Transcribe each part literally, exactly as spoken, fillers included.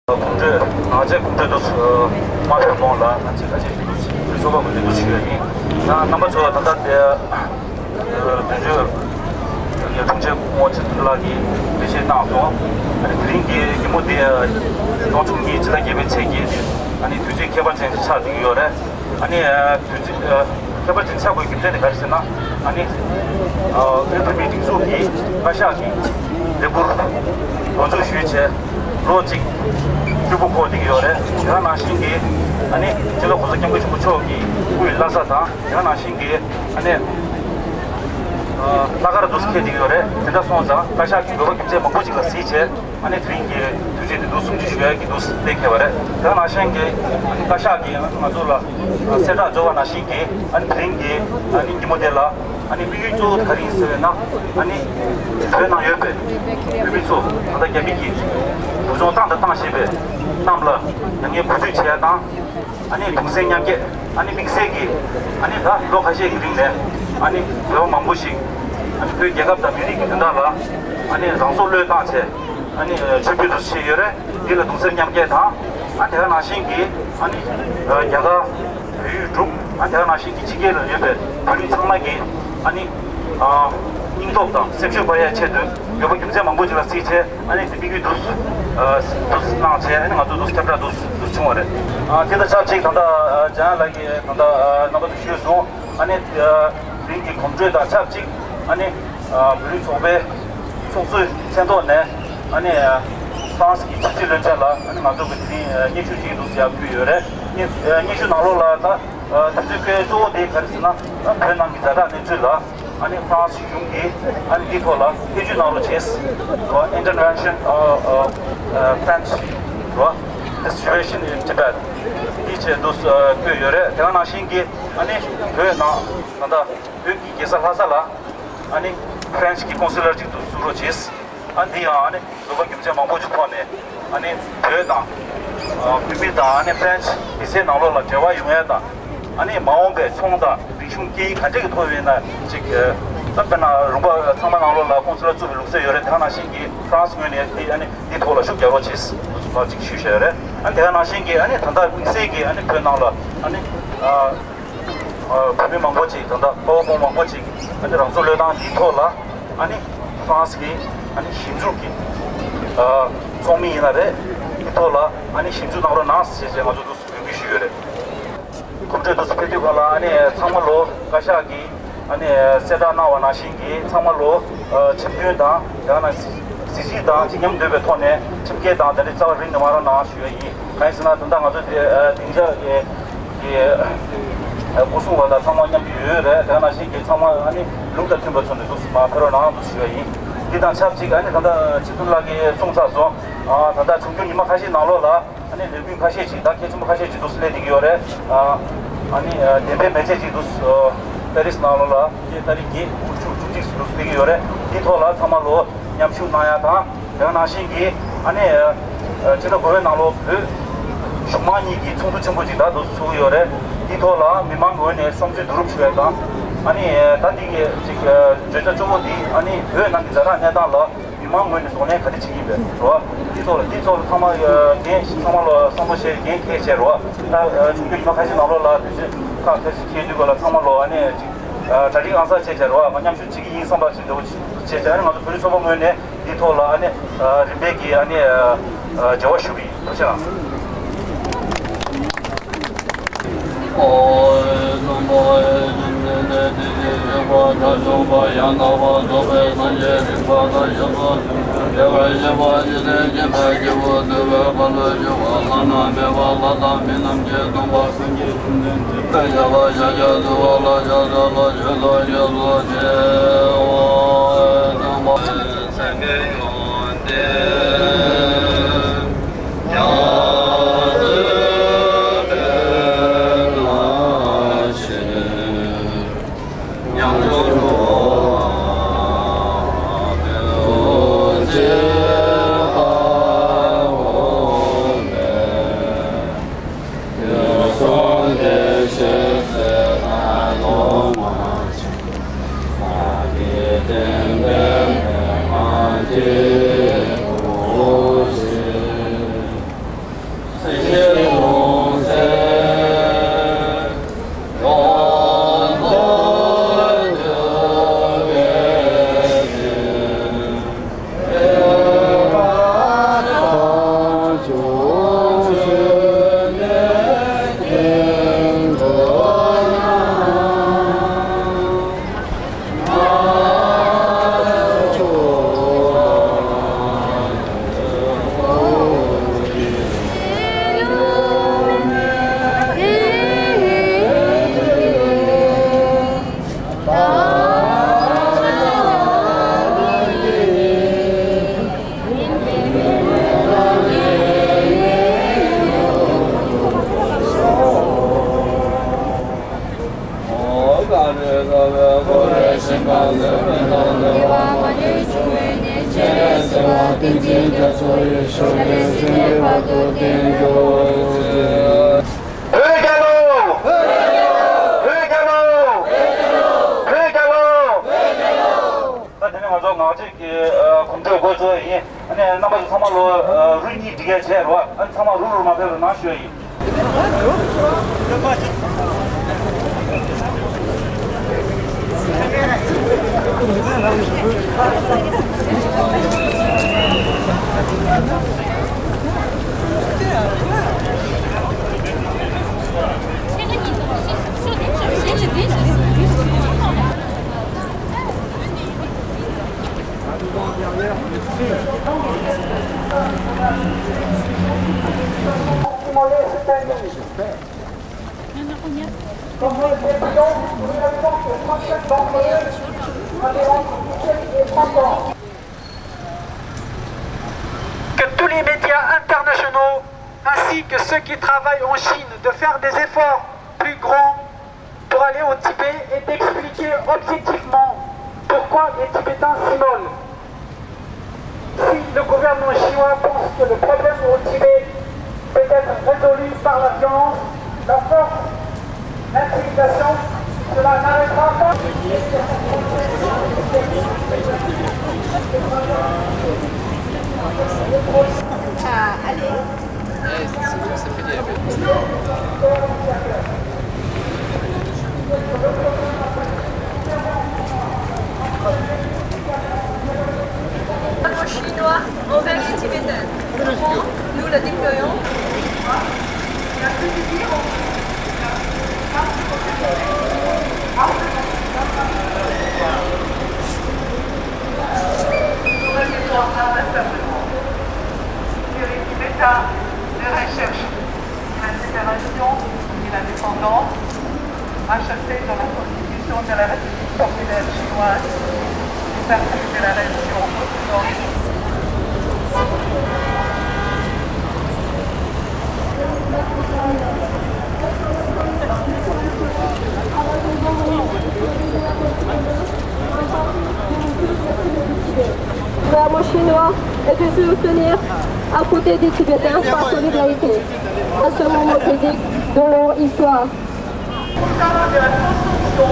གོམ་བགྲོད་ང་ཚོའི་གོམ་བགྲོད་དུ་མ་ཕེབས་གོང་ལ་ང་ཚོས་ཁ་ཆེ་ཞུ་དུས་ཚོད་པ་མི་འདུག་ཞུ་ཡ་ཡིན། ཡང་རྣམ་པ་ཚོ་ད་ལྟ་དེ་དུས་ཚོད་ཡང་དྲུང་ཆེ་སྐུ་ངོ་ཚེ་ཐར་ལགས་ཀྱིས་འགྲེལ་བཤད་གནང་སོང་། ཨ་ནི་དེ་རིང་གི་ཉིན་མོ་དེ་གྲོང་ཆུང་གཉིས་ཕྱི་ཟླ་བརྒྱད་པའི་ཚེས་བརྒྱད་ཨ་ནི་དུས་ཚོད་ཁྱད་པར་ཅན་ཞིག་ཆགས་བསྡད་ཀྱི་ཡོད་རེད། ཨ་ནི་དུས་ཚོད་ཁྱད་པར་ཅན་ཆགས་དགོས་རྒྱུ་མཚན་དེ་ག་རེ་ཟེར་ན། ཨ་ནི་བོད་མིའི་སྒྲིག་འཛུགས་ཀྱི་བཀའ་ཤག་གི་ལས་འཁུར་འགོ་འཛུགས་ཞུས་བྱས་ལོ་གཅིག་ཕྲུ་གུ་འཁོར་བསྡད་ཀྱི་ཡོད་རེད། དེ་ག་ནང་བཞིན་གྱི་ཨ་ནི་སྤྱི་ནོར་༸གོང་ས་༸སྐྱབས་མགོན་ཆེན་པོ་མཆོག་གི་སྐུའི་བླ་གཟའ་དང་དེ་ག་ནང་བཞིན་གྱི་ཨ་ནི་ལྷག་དཀར་དུ་འཁེལ་བསྡད་ཀྱི་ཡོད་རེད། དེ་འདྲ་སོང་ཙང་བཀའ་ཤག་གི་འབོད་པ་རྒྱུ་མཚན་མང་པོ་ཅིག་ལ་གཟིགས་བྱས། ཨ་ནི་དེ་རིང་གི་དུས་ཚོད་དེ་འདུག་སེ་གསུང་ཆོས་ཞུ་ཡག་གི་འདུག་སེ་གནང་བ་རེད། དེ་ནང་བཞིན་གྱི་ཨ་ནི་བཀའ་ཤག་གིས་ང་ཚོ་ལ་གསལ་བསྒྲགས་འབྱོར་བ་ནང་བཞིན་གྱི་ཨ་ནི་དེ་རིང་གི་ཨ་ནི་ཉིན་མོ་དེ་ལ་ཨ་ནི་དམིགས་ཡུལ་གཙོ་བོ་དེ་ག་རེ་ཡིན་ཟེར་བ་ན། ཨ་ནི་བོད་ནང་ཡོད་པའི་བོད་མི་ཚོ་ད་ལྟ་རྒྱ་མི་གིས་འཛིན་སྐྱོང་བཏང་དང་བཏང་བཞིན་པའི་རྣམས་ལ་མྱ་ངན་གུས་འདུད་བྱེད་ཡག་དང་། ཨ་ནི་གདུང་སེམས་མཉམ་སྐྱེད། ཨ་ནི་དམིགས་བསལ་གྱིས་ཨ་ནི་ད་ལོ་ཁ་ཤས་ཀྱི་རིང་ནས་ཨ་ནི་བོད་པ་མང་པོ་ཞིག་ཨ་ནི་བོད་རྒྱལ་ཁབ་དང་མི་རིགས་ཀྱི་དོན་དག་ལ་ཨ་ནི་རང་སྲོག་བློས་བཏང་བྱས་ཨ་ནི་མཆོད་འབུལ་དུ་བྱས་ཡོད་རེད། འདི་ལ་གདུང་སེམས་མཉམ་སྐྱེད་དང་། ཨ་དེ་ག་ནང་བཞིན་གྱིས་ཨ་ནི་རྒྱ་གར་བོད་ཡིག་སྒྲུབ། ཨ་དེ་ག་ནང་བཞིན་གྱིས་ཕྱི་རྒྱལ་ལ་ཡོད་པའི་བོད་རིགས་ཚང་མ་གིས་ཨ་ནི་སྙིང་སྟོབས་དང་སེམས་ཤུགས་སྤར་ཡག་ཆེད་དུ་ཡོད་པ་རྒྱུ་མཚན་མང་པོ་ཅིག་ལ་གཟིགས་བྱས། ཨ་ནི་དེ་དམིགས་ཡུལ་དུ་དུ་གནང་བྱས། ཨ་ནི་ང་ཚོ་དུ་ཁྱབ་བསྒྲགས་དུ་དུ་བྱུང་བ་རེད། ཨ་དེ་དང་ཆབས་ཅིག་ད་ལྟ་ཨ་ཇན་ལགས་ཀྱིས་ད་ལྟ་ཨ་རྣམ་པ་ཚོ་ཞུས་སོང་། ཨ་ནི་ཨ་རིང་གི་གོམ་བགྲོད་དང་ཆབས་ཅིག་ཨ་ནི་ཨ་བོད་རིགས་ཚོགས་པའི་ཚོགས་གཙོའི་མཚན་ཐོག་ནས་ཨ་ནི་ཨ་ཧྥ་རན་སི་གི་ཕྱི་སྲིད་བློན་ཆེན་ལ་ཨ་ནི་ང་ཚོ་གི་དེ་རིང་ཨ་སྙན་ཞུ་ཅིག་འདུག་སེ་ཡར་ཕུལ་ཡོད་རེད། སྙན་ཨ་སྙན་ཞུ་ནང་ལོགས་ལ་ད་ཨ་དུས་ཚོད་ཁོའི་གཙོ་བོ་དེ་ག་རེ་ཟེར་ན། ཨ་བོད་ནང་གི་ཛ་དྲག་གནས་ཚུལ་ལ་ཨ་ནི་ཧྥ་རན་སི་གཞུང་གིས་ཨ་ནི་འདིའི་ཐོག་ལ་ཐེ་བྱུས་གནང་རོགས་བྱས། Intervention of French the situation in Tibet. འདིའི་ཆེད་དུ་བཀོད་ཡོད་རེད། དེ་ག་ནང་བཞིན་གྱི་ཨ་ནི་བོད་ནང་ད་ལྟ་བོད་ཀྱི་རྒྱལ་ས་ལྷ་ས་ལ་ཨ་ནི་ཧྥ་རན་སི་གི་ཀོང་སི་ལར་ཅིག་ཏུ་བཙུགས་རོགས་བྱས། ཨ་འདི་ཡང་ཨ་ནི་འདོད་པ་རྒྱུ་མཚན་མང་པོ་ཅིག་ཐོག་ནས་ཨ་ནི་བོད་དང་ཨ་བོད་མི་དང་ཨ་ནི་ཧྥ་རན་སི་མི་སེར་ནང་ལོགས་ལ་འབྲེལ་བ་ཡོང་ཡ་དང་། ཨ་ནི་མ་འོངས་པའི་ཚོང་དང་རིག་གཞུང་སྐད་ཡིག་ག་འདྲ་གི་ཐོག་ཡིན་ན་ཅིག་ཨ་དཔེར་ན་རུམ་པ་ཚང་མ་ནང་ལོགས་ལ་ཀོང་སི་ལར་བཙུགས་པའི་ལུགས་སྲོལ་ཡོད་རེད། དེ་ག་ནང་བཞིན་གྱི་ཧྥ་རན་སི་ངོས་ནས་དེ་ཨ་ནི་འདི་ཐོག་ལ་ཤུགས་རྒྱག་རོགས་བྱེད་ཟེར་ཅིག་ཞུས་བཞག་ཡོད་རེད། ཨ་ནི་དེ་ག་ནང་བཞིན་གྱི་ཨ་ནི་ད་ལྟ་དམིགས་བསལ་གྱི་ཨ་ནི་བོད་ནང་ལ་ཨ་ནི་ཨ། བོད་མི་མང་པོ་ཅིག་ད་ལྟ་དཔའ་བོ་དཔའ་མོ་མང་པོ་ཅིག་ཨ་ནི་རང་སྲོག་བློས་བཏང་འདིའི་ཐོག་ལ་ཨ་ནི་ཧྥ་རན་སི་གི་ཨ་ནི་ཞིབ་འཇུག་གི་ཨ་ཚོགས་མི་ཡིན་ན་རེད། འདིའི་ཐོག་ལ་ཨ་ནི་ཞིབ་འཇུག་གནང་རོགས་གནང་ཞེས་ང་ཚོ་འདུག་སེ་འབོད་སྐུལ་ཞུས་ཡོད་རེད། གོམ་བགྲོད་འདུག་སེ་ཕེབས་དུས་སྒང་ལ་ཨ་ནི་ཚང་མ་ལོ་བཀའ་ཤག་གིས་ཨ་ནི་གསལ་བསྒྲགས་གནང་བ་ནང་བཞིན་གྱི་ཚང་མ་ལོ་ཨ་ཁྲིམས་མཐུན་དང་དེ་ག་ནང་གཟི་བརྗིད་དང་བརྗིད་ཉམས་ལྡན་པའི་ཐོག་ནས་ཁྲིམས་འགལ་དང་དེ་འདྲའི་རྩ་བ་རིག་ནས་མ་རོགས་གནང་ཞུ་ཡ་ཡིན། གང་ཡིན་ཟེར་ན་ད་ལྟ་ང་ཚོ་དེ་ཨ་སྡིངས་ཆ་གི་གི་ཨ་སྒོ་སྲུང་བ་དང་ཚང་མ་མཉམ་དུ་ཡོད་རེད། དེ་ག་ནང་བཞིན་གྱི་ཚང་མ་ཨ་ནི་ལུགས་དང་མཐུན་པ་ཚོ་ནས་འདུག་སེ་མར་ཕེབས་རོགས་གནང་འདུག་ཞུ་ཡ་ཡིན། འདི་དང་ཆབས་ཅིག་ཨ་ནི་ད་ལྟ་ཚེ་ཐར་ལགས་ཀྱིས་གསུངས་ཚར་སོང་། ཨ་ད་ལྟ་འབྱུང་འགྱུར་ཉི་མ་ཁ་ཤས་ནང་ལོགས་ལ་ཨ་ནི་ལས་འགུལ་ཁ་ཤས་ཅིག་དང་གལ་ཆེན་པོ་ཁ་ཤས་ཅིག་འདུག་སེ་སླེབས་བསྡད་ཀྱི་ཡོད་རེད། ཨ་ཨ་ནི་ཨ་བདེན་པའི་མེ་ལྕེ་ཅིག་འདུག་སེ་ཨ་པེ་རིས་ནང་ལོགས་ལ་ཏ་རིག་བརྒྱད་དགུ་བཅུ་དྲུག་ཅུ་འདུག་སེ་སླེབས་ཀྱི་ཡོད་རེད། འདིའི་ཐོག་ལ་ཚང་མ་ལོ་མཉམ་ཞུགས་གནང་ཡ་དང་། དེ་ག་ནང་བཞིན་གྱི་ཨ་ནི་ཨ་ཕྱི་ཟླ་དགུ་པའི་ནང་ལོགས་བོད་གཞུང་མང་གཉིས་ཀྱི་ཚོགས་འདུ་ཆེན་པོ་ཅིག་ད་དུང་ཚོགས་ཀྱི་ཡོད་རེད། འདིའི་ཐོག་ལ་མི་མང་ངོས་ནས་བསམ་ཚུལ་བསྡུ་རུབ་ཞུ་ཡ་དང་། ཨ་ནི་ཨ་ད་འདི་གི་ཅིག་ཨ་བརྗོད་བྱ་གཙོ་བོ་འདི་ཨ་ནི་བོད་ནང་གི་ཛ་དྲག་གནས་སྟངས་ལ་མི་མང་ངོས་ནས་གདོང་ལེན་ག་རེ་བྱེད་ཀྱི་ཡིན་པས་རེད་བ། འདི་ཚོ་ལ་འདི་ཚོ་ལ་ཚང་མ་ཨ་འགན་ཚང་མ་ལ་བསམ་བློ་བྱས་འགན་འཁྱེར་བྱས་རེད་བ། ད་ཨ་ཆུང་ཆུང་ཉི་མ་ཁ་ཤས་ནང་ལོགས་ལ་དུས་ཚོད་ཁག་ཁ་ཤས་འཁྱེར་དུས་ག་ལ་ཚང་མ་ལ་ཨ་ནི་ཅིག་ཨ་གྲ་སྒྲིག་ཨང་གསར་བྱས་བྱས་རེད་བ། ང་མཉམ་ཞུགས་བྱེད་ཀྱི་ཡིན་བསམ་པ་ཞིག་འདྲ་བོ་བྱས་བྱས་ཨ་ནི་ང་ཚོ་བོད་རིགས་ཚོགས་པ་ངོས་ནས་འདིའི་ཐོག་ལ་ཨ་ནི་ཨ་རིམ་པས་ཀྱིས་ཨ་ནི་ཨ་ཨ་འབྲེལ་བ་ཞུ་གི་ཡིན། ཐུགས་རྗེ་གནང་། བོད་རྒྱལ་ལོ། བོད་རྒྱལ་ལོ། བོད་རྒྱལ་ལོ། ད་དེ་ནས་ང་ཚོ་ངག་བཅད་ཀྱི་གོམ་བགྲོད་འགོ་བཙུགས་ཡིན། ཨ་ནི་རྣམ་པ་ཚོ་ཚང་མ་ལོ་རུ་གཉིས་སྒྲིག་ཡ་བྱས་རོགས། ཨ་ནི་ཚང་མ་རུ་རུ་མ་ཕེབས་རོགས་གནང་ཞུ་ཡ་ཡིན། Que tous les médias internationaux ainsi que ceux qui travaillent en Chine de faire des efforts plus grands pour aller au Tibet et d'expliquer objectivement pourquoi les Tibétains s'immolent. Si le gouvernement chinois pense que le problème au Tibet peut être résolu par la violence, la force, l'intimidation, cela n'arrêtera pas. Chinois envers les Tibétains. Nous le déplorons. Nous répétons inlassablement que les Tibétains ne recherchent ni la séparation ni l'indépendance, achâssée dans la constitution de la République populaire chinoise, du parti de la religion orthodoxe. Gouvernement chinois et de se tenir à côté des Tibétains par solidarité à ce moment critique de leur histoire. Au sein de la construction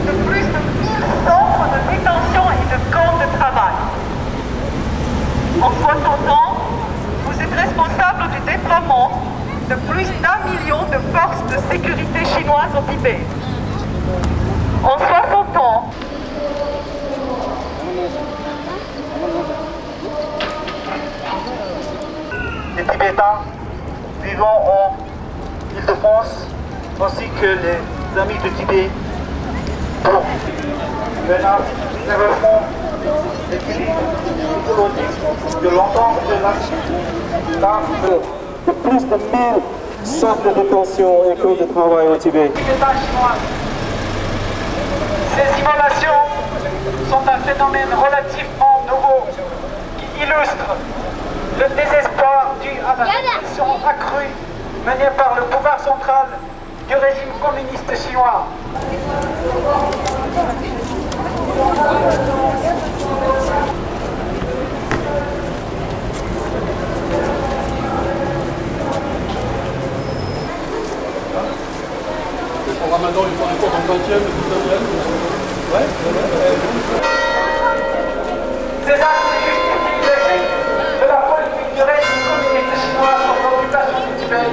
de plus de mille centres de détention et de camps de travail. En soixante ans, vous êtes responsable du déploiement de plus d'un million de forces de sécurité chinoises au Tibet. En soixante ans, les Tibétains vivant en Île-de-France, ainsi que les Amis du Tibet, pour menace, développement, équilibre écologique de l'ensemble de la, de plus de mille centres de détention et camps de travail au Tibet. Ces inondations sont un phénomène relativement nouveau qui illustre le désespoir dû à la répression accrue menée par le pouvoir central du régime communiste chinois. Ces actes justifient l'échec de la politique du régime communiste chinois sur l'occupation du Tibet